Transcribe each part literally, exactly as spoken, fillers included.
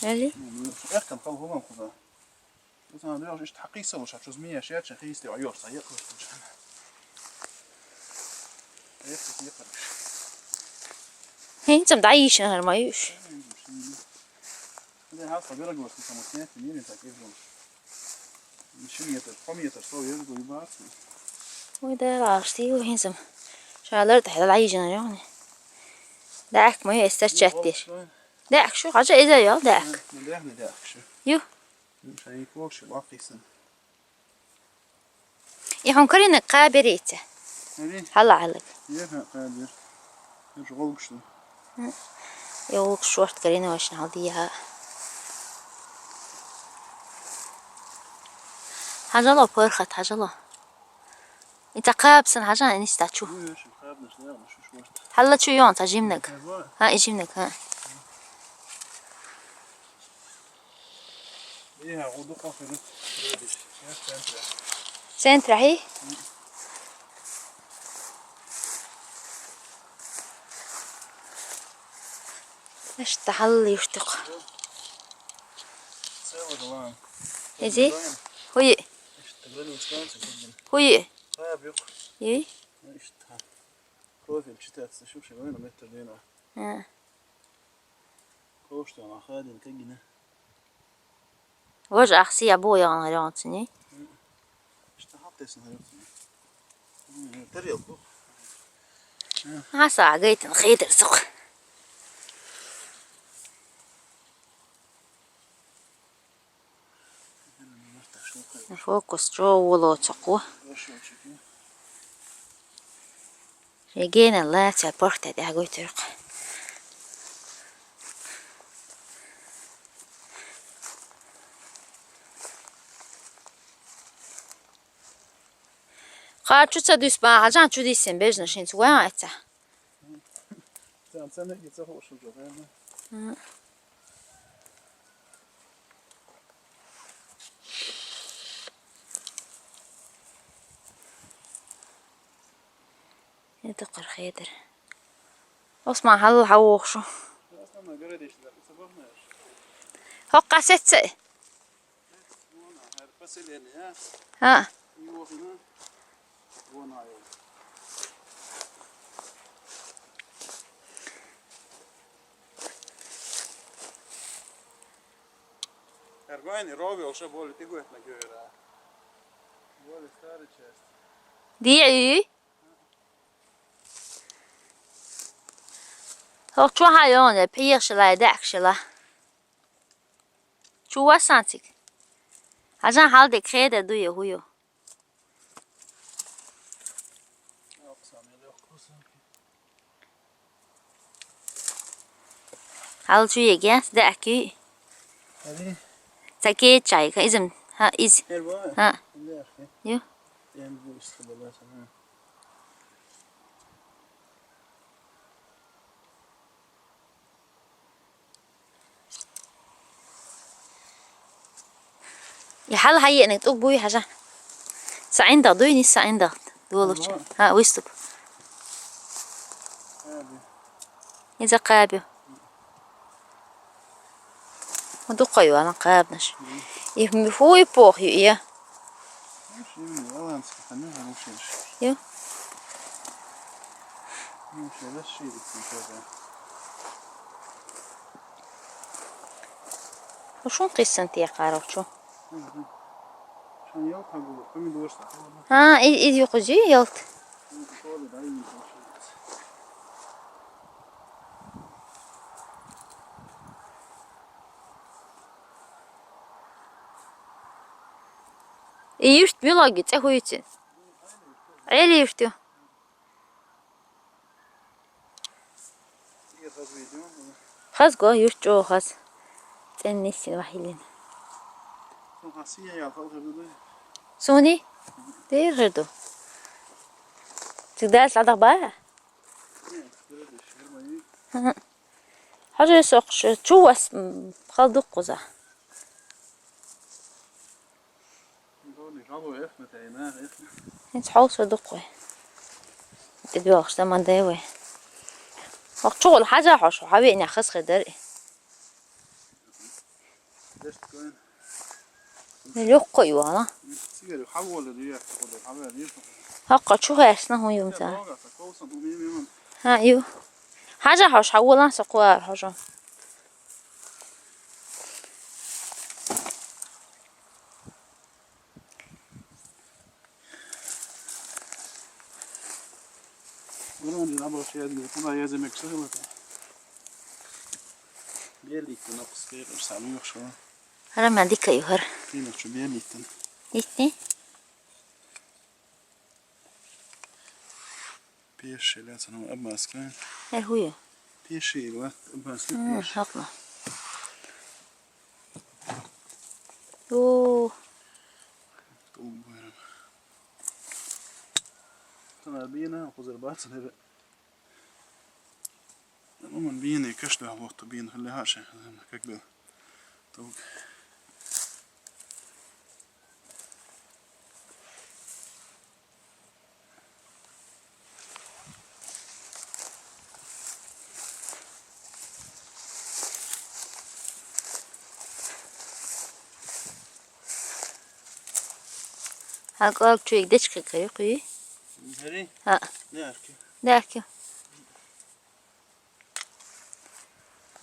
Али? Эхкан хал хуман куда. Усан дёш ишт хакиса уж, а чуз мия шеч хисти айор са я куртуч. Хинцам да ишин хар маюш. Де хас табера гос самосняти мирин так изгон. Ши метр, по метр со езгу ибац. Ой, да лашти у хинцам. Шалар да хала ишин ёни. Да ак маю эстер чаттир. Да ак шу хажа эза ёл да ак. Да ак шу. Ю. Шай кок шу лакисан. И хун карина каберите. Ари? Хала алык. Ер ха кабер. Ер жолгуш. Ёлк шорт карина вашна халдия. Хажало пырхат, хажало. Ита кабсын хажа, иниста чу. Ер шу кабнаш, да, шу шорт. Хала чу ён, та жимнек. Ха, и жимнек, ха. Иха, гуду кафе. Центра хи? Ишта хал юштук. Целый глан. Изи? Хуи. Ишта глан ицкан цекудин. Хуи. Хаб юк. Ей? Ишта. Профиль читается, шук ши война метр дена. А. Коштуан ахадин кагина. Вож ахси абу ян рёнцни. Ишта хаттесэн рёнцни. Тарелку. Аса гайтын хейдер сук. Фокус чё уло цоку. Эгена лаца порта дагой турк. Ха чу ца дус ба, хажан чу дисэн бежна шин цуга айца. Цан цан не гица хошуга, да? Это кырхедер. Осман хал хавохшу. Хокка сетсе. Поселение, а? Ха. Его, ну, вон, а, его. Эргойн и Роби уже более тигует на гёра. Более старая часть. Ди үй? Хо чу хайон, пиер шла, дак шла. Чува сантик. Хажан халдик хеде дуе хуё. Хал чуе гес да аки. Ари. Таке чай ка изм. Ха из. Эрба. Ха. Инде архи. Ю. Ем бу исте бала сана. И хал хайенек тук буй хажа. Саинда дуй ни саинда. Дуолуч. Ага. Ха, выступ. Иза кабю. Удукаю ана кабнаш. И хуй пох ю я. Ё. Ушун кыйсан тие каравчу. Ха, и и юкузу ялт. И юрт милоги цехуйци. Эли юрту. Хаз го юрт чо хаз. Цен нисин вахилин. Суни? Дер херду. Тигдас ладагба? Хажа сокш чувас халдук куза. Хинц хол содук кой. Тидвахш да мандеве. Вахчул хажа хош хаве ня хас хедер. Дешт кой. Лёгкой вала. Сигар хавола дия, хода хавола дия. Хакка чу херсна хун юм та. Ха, ю. Хажа хаш хавола са куар хажа. Уран дин або шиядин, куна яземек шагылата. Белик нокс кер сами шо. Ара ма дика юхар. Кина чу белитин. Итни? Пеши ляца, ну, обмазка. Э, хуя. Пеши, ва, обмазка. М, пеши. Хапла. О. Тулбарам. Тана бина, хузар бац, не бе. Ну, ман бина, кашта, вот, бина, хали хаши, как бы. Тук. Хьа кӀуаг чуйг дечкъикайу хъуй? Хьари? ХӀаъ. Дерки. Дерки.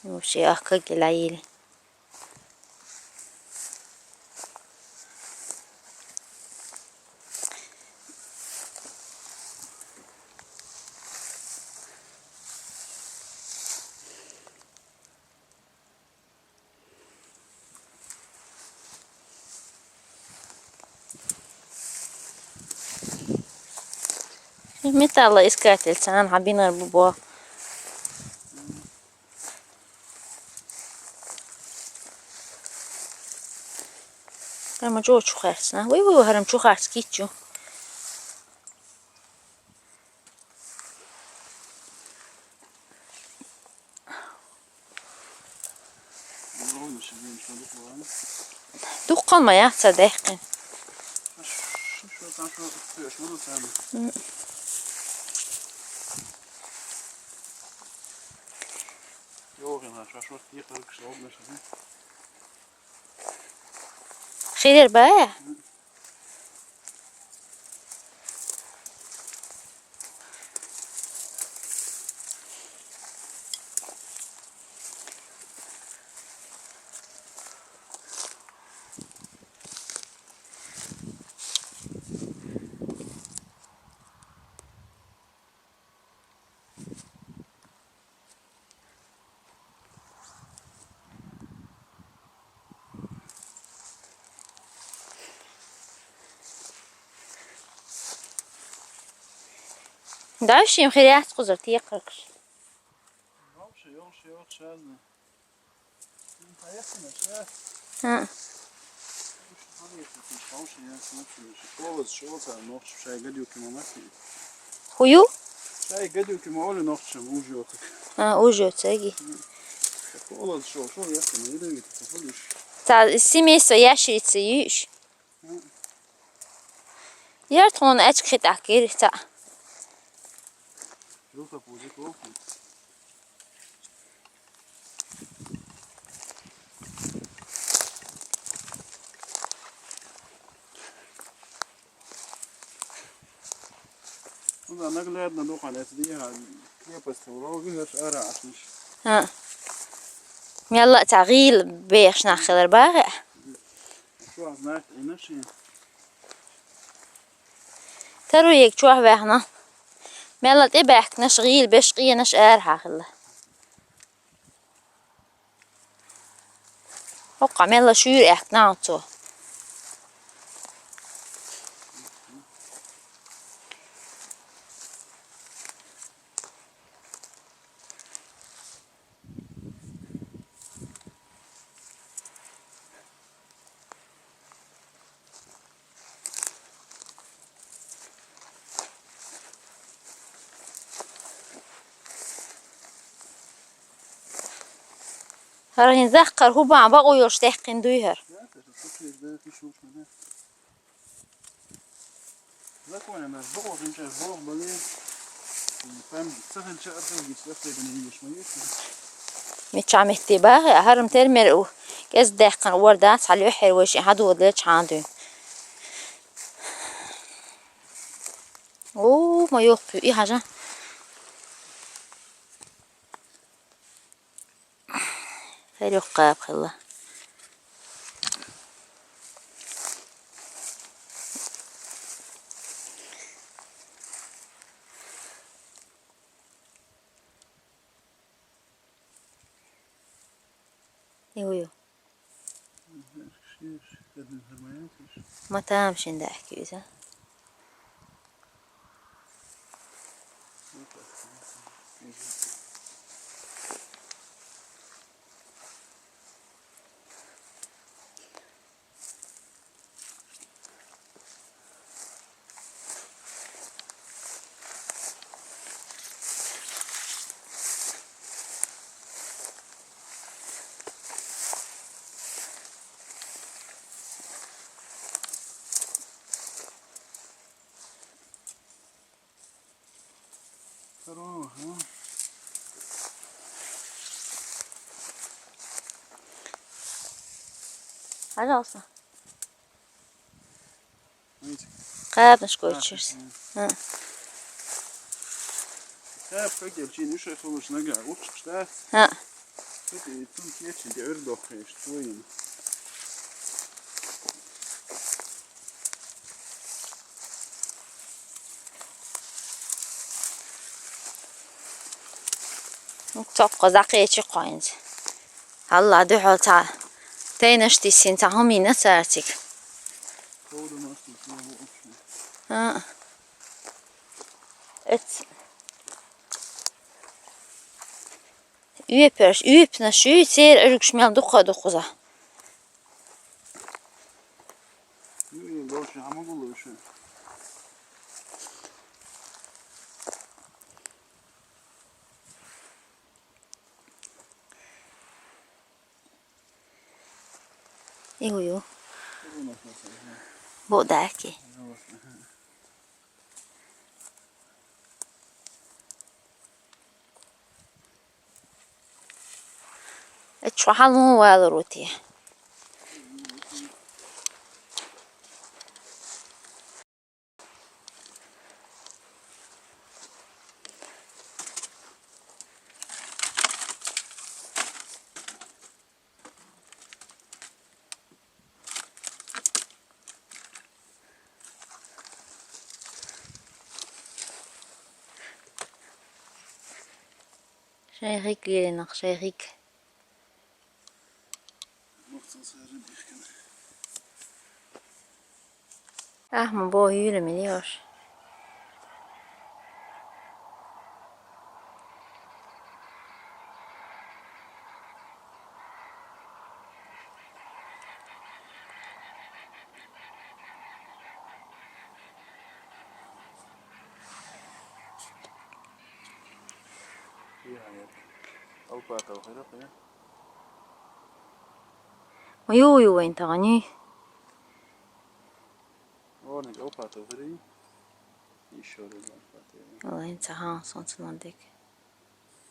Вообще ахка гилаили. Металлоискатель цан хьабинар бубо. Прямо чё чухарцна. Уй, уй, харам чухарц кичу. Дуккан ма яц дехкин. Хилер бая? Дальше им хиряц кузар текаркш. Вообще, вообще, вообще разное. Ха. Хую? А, уже цеги. Та семейство ящерицы юш. Яртхон ачк хит акир та. Ну да, наглядно духалец диха крепость урал гыш ара ашмыш. Ха. Мелла тагил беш нахилер багы. Шо знает, иначе. Таруек чуах вяхна. Мелла тӀебаьхкнаш гӀийла беш къенаш ара хьахилла. Хокка мелла шуьйра аьхкна цо. ХӀара хӀин захкар хӀу бан бакъу йолуш даьккхина дуй хӀара? Законе наш бакъу хӀинчӀа боху бале. Пам ца хӀинчӀа архангич захкар гана йиш ма йиш. Мича метте багӀи, хӀарам термер у. КӀезиг даьккхина ор дац, хьал юхьера вай шиъ хьадоладелча хьан дуьйна. О, ма йохкуй, и хьажа. Хьерюккъа кхелла. Йо-йо. Ма тамашийна даьхкий иза. Здорово, а? Пожалуйста. Видите? Кхаьбнаш гочуш. Кхаьбнаш, а. Хьа. Кхаьб хӀагел чин уьш хулаш нага, уччуш дац. ХӀа. Кхы и цун кечен де уьр доххеш, твоим. Цоккха дӀакхечи кхоинца. Хьалла дуьхьал цхьа тайнаш тиссина цхьа хӀума йина царцига. А. Эц. Оьпарш, оьпанаш ю, церан Ӏуьргаш мел дукха а дукхаза. Ю, ю, больше хӀама гуллуш. Ю, ю. Бо даки. Э, чу хьалму валар ву те. Шайхик леринах, шайхик. Ахма бо юле миллиош. Ма ю, ю вайн тагани. Орник опа то ври. Ещё раз опа то. Вайн цагаан сонцон дик.